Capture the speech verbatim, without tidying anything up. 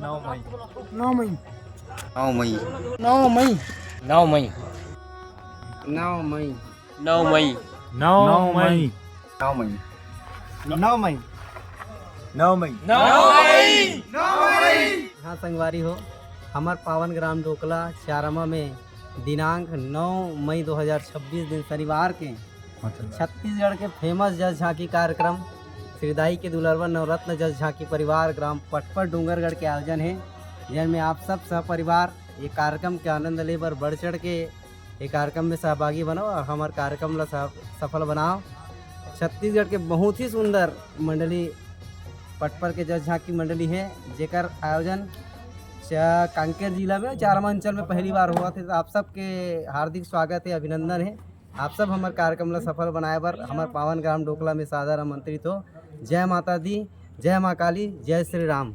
नौ मई। नौ मई। नौ मई। नौ मई। नौ मई। नौ मई। नौ मई। नौ मई। नौ मई। नौ मई। नौ मई। नौ मई। नौ मई। हाँ संगवारी हो, हमर पावन ग्राम डोकला चारामा में दिनांक नौ मई दो हज़ार छब्बीस दिन शनिवार के छत्तीसगढ़ के फेमस जस झांकी कार्यक्रम श्री दाई के दुलरवा नवरत्न जस झांकी परिवार ग्राम पटपट डोंगरगढ़ के आयोजन हे, जेन में आप सब सह परिवार ये कार्यक्रम के आनंद ले बर बढ़ चढ़ के ये कार्यक्रम में सहभागी बनो और हमर कार्यक्रम ला सफ-, सफल बनाओ। छत्तीसगढ़ के बहुत ही सुंदर मंडली पटपर के जस झांकी मंडली हे, जेकर आयोजन च-, कांकेर जिला में चारामा अंचल में पहली बार होवत हे। तो आप सबके हार्दिक स्वागत हे, अभिनंदन हे। आप सब हमर कार्यक्रम ला सफल बनाए बर हमर पावन ग्राम डोकला में सादर आमंत्रित हो। जय माता दी, जय माँ काली, जय श्री राम।